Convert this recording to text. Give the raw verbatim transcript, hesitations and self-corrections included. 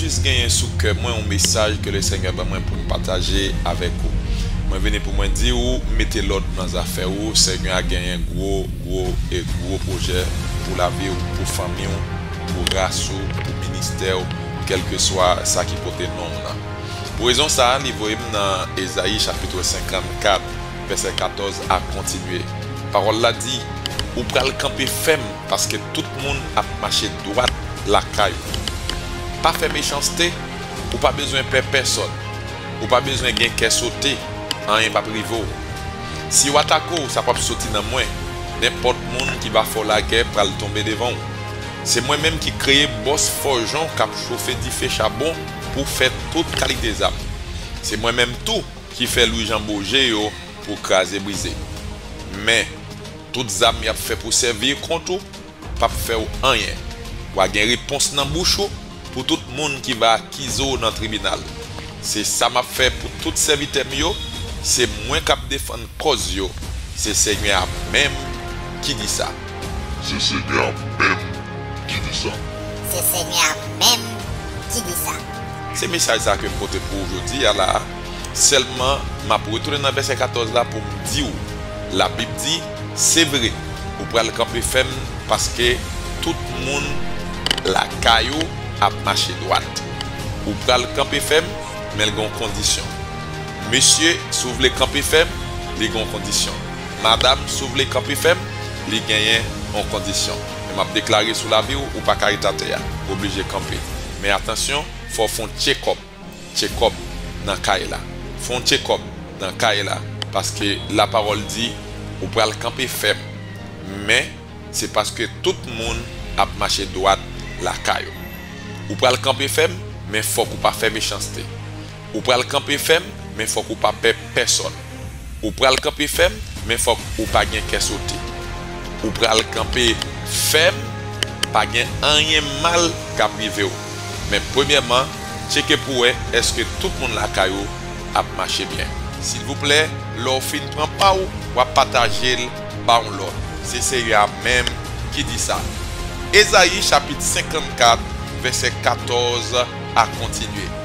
jis genyen sou kè mwen yon mesaj ke Lesenyè ban mwen pou m pataje avèk ou. Mwen vini pou mwen di ou, mete lòd nan zafè ou, Senyè a genyen gwo, gwo e gwo pwojè pou lavi w, pou fanmi w, pou ras ou, pou ministè w, kèlkeswa sa ki pote non w nan. Pou rezon sa a, li voye m nan Ezayi chapit senkannkat, vèsè katòz a kontinye. Pawòl la di, ou pral kanpe fèm paske tout moun ap mache dwat lakay ou. Pa fè mechanste, ou pa bezwen pè pèsòn. Ou pa bezwen gen kè sote, anyen p ap rive w. Si yo atake w, sa p ap soti nan mwen. Nenpòt moun ki va fè w lagè pral tonbe devan w. Se mwen menm ki kreye bòs fòjon k ap chofe dife chabon pou fè tout kalite zam. Se mwen menm tou ki fè lwijanboje yo pou kraze brize. Men, tout zam y ap fè pou sèvi kont ou p ap fè w anyen. W a gen repons nan bouch ou pou tout moun ki va akize w nan tribinal. Se sa m ap fè pou tout sèvitè m yo, se mwen k ap defann kòz yo, se Senyè a menm ki di sa. Se Senyè a menm ki di sa. Se Senyè a menm ki di sa. Se mesaj sa ke m pote pou ou jodi a la a. Sèlman, m ap retounen nan vèsè katòz la pou m di w, Labib di, se vre, ou pral kanpe fèm paske tout moun lakay ou ap mache dwat. Ou pral kanpe fèm, men l gen yon kondisyon. Mesye, si w vle kanpe fèm, li gen yon kondisyon. Madanm, si w vle kanpe fèm, li genyen yon kondisyon. Men m ap deklare sou lavi w, ou pa ka ret atè a. Ou oblije kanpe. Men atansyon, fò w fè yon tchekòp. Tchekòp nan kay la. Fè yon tchekòp nan kay la. Paske lapawòl di, ou pral kanpe fèm. Men, se paske tout moun ap mache dwat lakay ou. Ou pral kanpe fèm, men fòk ou pa fè mechanste. Ou pral kanpe fèm, men fòk ou pa pè pèsòn. Ou pral kanpe fèm, men fòk ou pa gen kè sote. Ou pral kanpe fèm, pa gen anyen mal k ap rive w. Men premyèman, tcheke pou wè èske tout moun lakay ou ap mache byen. Silvouplè, lè w fin pran pa w, w ap pataje l ba yon lòt. Se Senyè a menm ki di sa. Ezayi chapit senkannkat, vèsè katòz a kontinye.